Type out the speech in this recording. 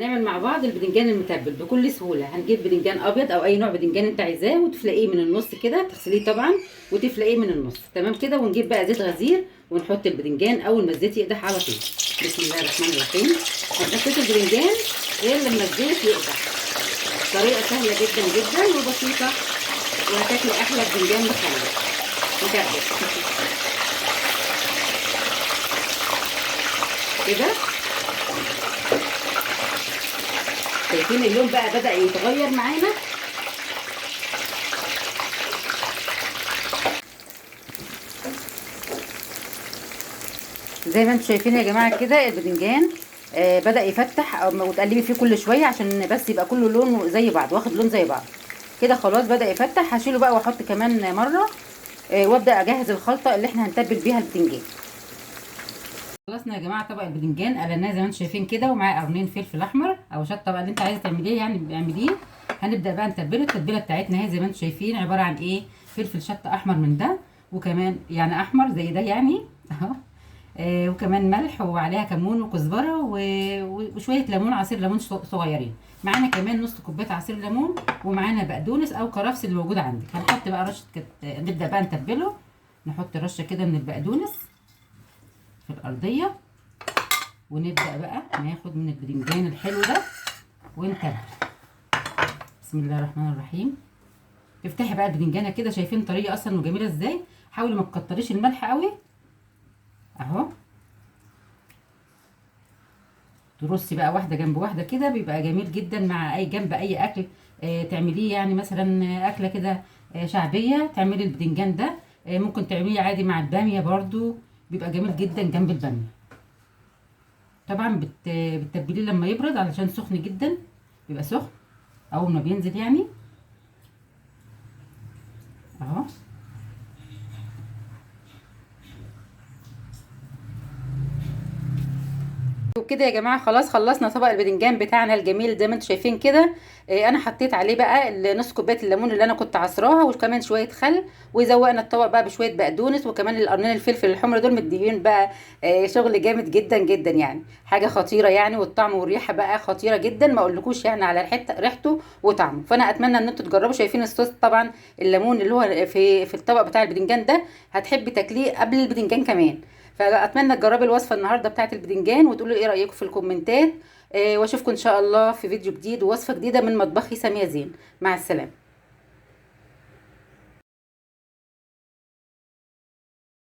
نعمل مع بعض البدنجان المتبل بكل سهولة. هنجيب بدنجان ابيض او اي نوع بدنجان انت عايزاه، وتفلقيه من النص كده، تغسليه طبعا وتفلقيه من النص، تمام كده. ونجيب بقى زيت غزير ونحط البدنجان اول ما الزيت يقدح على طول. بسم الله الرحمن الرحيم. ما تحطيش البدنجان غير لما الزيت يقدح. طريقه سهلة جدا جدا وبسيطة، وهتاكلي احلى بدنجان مخلل متبل كده. شايفين اللون بقى بدأ يتغير معانا. زي ما انتم شايفين يا جماعة كده البدنجان بدأ يفتح، وتقلبي فيه كل شوية عشان بس يبقى كله لون زي بعض، واخد لون زي بعض كده. خلاص بدأ يفتح، هشيله بقى واحط كمان مرة، وابدأ اجهز الخلطة اللي احنا هنتبل بيها البدنجان. خلصنا يا جماعة طبق البدنجان، قلناه زي ما انتم شايفين كده، ومعاه قرنين فلفل احمر او شطه بقى اللي انت عايزه تعمليه يعني اعمليه. هنبدا بقى نتبله. التتبيله بتاعتنا اهي زي ما انتم شايفين عبارة عن ايه؟ فلفل شطه احمر من ده، وكمان يعني احمر زي ده يعني اهو، وكمان ملح، وعليها كمون وكزبره وشوية ليمون، عصير ليمون صغيرين. معانا كمان نص كوباية عصير ليمون، ومعانا بقدونس او كرفس اللي موجود عندك. هنحط بقى رشه كده، نبدا بقى نتبله. نحط رشه كده من البقدونس في الارضية، ونبدا بقى ناخد من البدنجان الحلو ده ونتبل. بسم الله الرحمن الرحيم. افتحي بقى البدنجانه كده، شايفين طريقه اصلا وجميلة ازاي. حاولي ما تكتريش الملح قوي اهو، ترصي بقى واحدة جنب واحدة كده، بيبقى جميل جدا مع اي جنب اي اكل تعمليه. يعني مثلا اكله كده شعبية تعملي البدنجان ده، ممكن تعمليه عادي مع الباميه برضو، بيبقى جميل جدا جنب الباميه. طبعا بتتبليه لما يبرد علشان سخن جدا، بيبقى سخن اول ما بينزل يعني اهو. وكده يا جماعة خلاص خلصنا طبق البدنجان بتاعنا الجميل زي ما انتم شايفين كده. انا حطيت عليه بقى نص كوباية الليمون اللي انا كنت عصراها، وكمان شوية خل، وزوقنا الطبق بقى بشوية بقدونس، وكمان القرنين الفلفل الحمر دول مديين بقى شغل جامد جدا جدا، يعني حاجة خطيرة يعني، والطعم والريحه بقى خطيرة جدا، ما اقولكوش يعني على ريحته وطعمه. فانا اتمنى ان انتوا تجربوا. شايفين الصوص طبعا الليمون اللي هو في الطبق بتاع البدنجان ده، هتحبي تاكليه قبل البدنجان كمان. فاتمنى تجربي الوصفة النهارده بتاعت البدنجان، وتقولوا ايه رايكم في الكومنتات. واشوفكم ان شاء الله في فيديو جديد ووصفه جديدة من مطبخي سامية زين. مع السلامة.